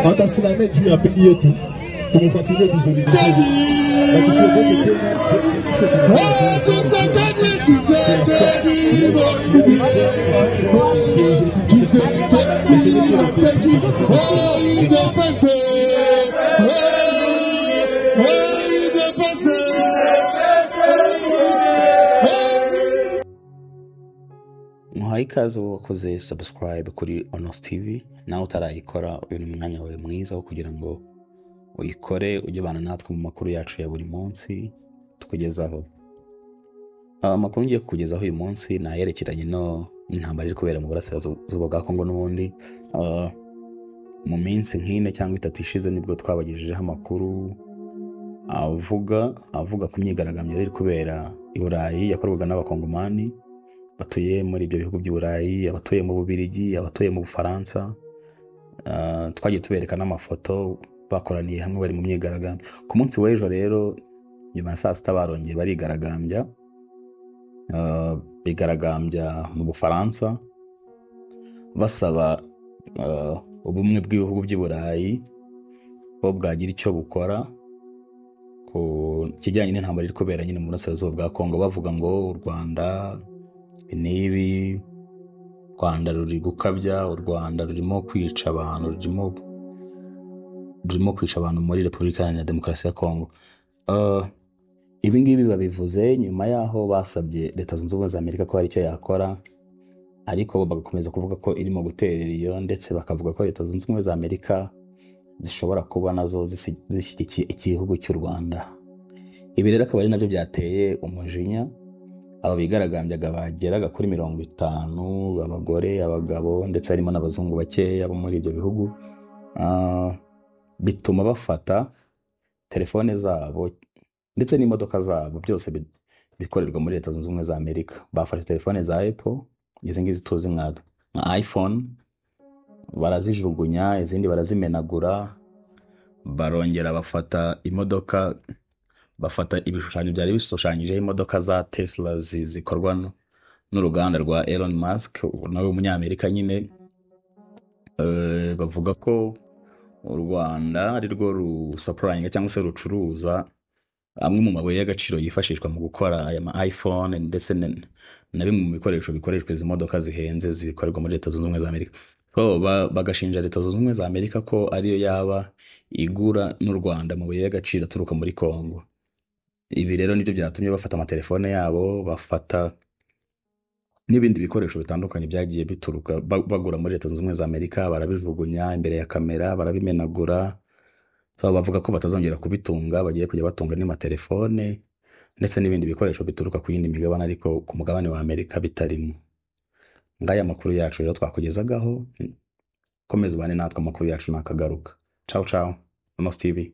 Atasimame juu ya pili yetu, tumfuatilie vizuri vizuri na tusiogope tena. Muhaye ikaze wowe wakoze subscribe kuri Onos TV. Nawe utarayikora, uyu ni umwanya wawe mwiza wo kugira ngo uyikore, ujye ubana natwe mu makuru yacu ya buri munsi tukugezaho. Amakuru ngiye kukugezaho uyu munsi ni ayerekeranye no n'intambara iri kubera mu burasirazuba bwa Kongo n'ubundi. Mu minsi nk'ine cyangwa itatu ishize nibwo twabagejejeho amakuru avuga ku myigaragambyo yari iri kubera i Burayi, yakorwaga n'abakongomani batuye muri ibyo bihugu by'i Burayi, abatuye mu Bubiligi, abatuye mu Bufaransa. Twagiye tubereka n'amafoto bakoraniye hamwe bari mu myigaragambyo. Ku munsi w'ejo rero nyuma ya saa sita barongeye barigaragambya, bigaragambya mu Bufaransa basaba ubumwe bw'ibihugu by'i Burayi ko bwagira icyo bukora ku kijyanye n'intambara iri kubera nyine mu burasirazuba bwa Kongo, bavuga ngo u Rwanda nibi, u Rwanda ruri gukabya, u Rwanda rurimo kwica abantu, rurimo kwica abantu muri Repubulika Iharanira Demokarasi ya Kongo. Ibi ngibi babivuze nyuma y'aho basabye Leta Zunze Ubumwe za Amerika ko hari icyo yakora, ariko bagakomeza kuvuga ko irimo guterera iyo, ndetse bakavuga ko Leta Zunze Ubumwe za Amerika zishobora kuba nazo zishyigikiye igihugu cy'u Rwanda. Ibi rero akaba ari nabyo byateye umujinya aba bigaragambyaga bageraga kuri 50, abagore, abagabo, ndetse harimo n'abazungu bakeya bo muri ibyo bihugu. Bituma bafata telefone zabo ndetse n'imodoka zabo, byose bikorerwa muri Leta Zunze Ubumwe za Amerika. Bafashe telefone za Apple, izi ngizi tuzi nka iPhone, barazijugunya, izindi barazimenagura, barongera bafata imodoka, bafata ibishushanyo byari bishushanyijeho imodoka za Tesla zikorwa n'uruganda rwa Elon Musk, nawe w'umunyamerika nyine. Bavuga ko u Rwanda ari rwo rusupplyinga cyangwa se rucuruza amwe mu mabuye y'agaciro yifashishwa mu gukora aya ma iPhone, ndetse na bimwe mu bikoresho bikoreshwa izi modoka zihenze zikorerwa muri Leta Zunze Ubumwe za Amerika. So, bagashinja Leta Zunze Ubumwe za Amerika ko ariyo yaba igura n'u Rwanda amabuye y'agaciro aturuka muri Kongo. Ibi rero nibyo byatumye bafata amatelefone yabo, bafata n'ibindi bikoresho bitandukanye byagiye bituruka bagura muri Leta Zunze Ubumwe za Amerika, barabijugunya imbere ya kamera, barabimenagura. So, bavuga ko batazongera kubitunga, bagiye kujya batunga n'amatelefone ndetse n'ibindi bikoresho bituruka ku yindi migabane, ariko ku mugabane wa Amerika bitarimo. Ngaya amakuru yacu rero twakugezagaho, komeza ubane natwe, amakuru yacu nakagaruka. Ciao ciao, Onos TV.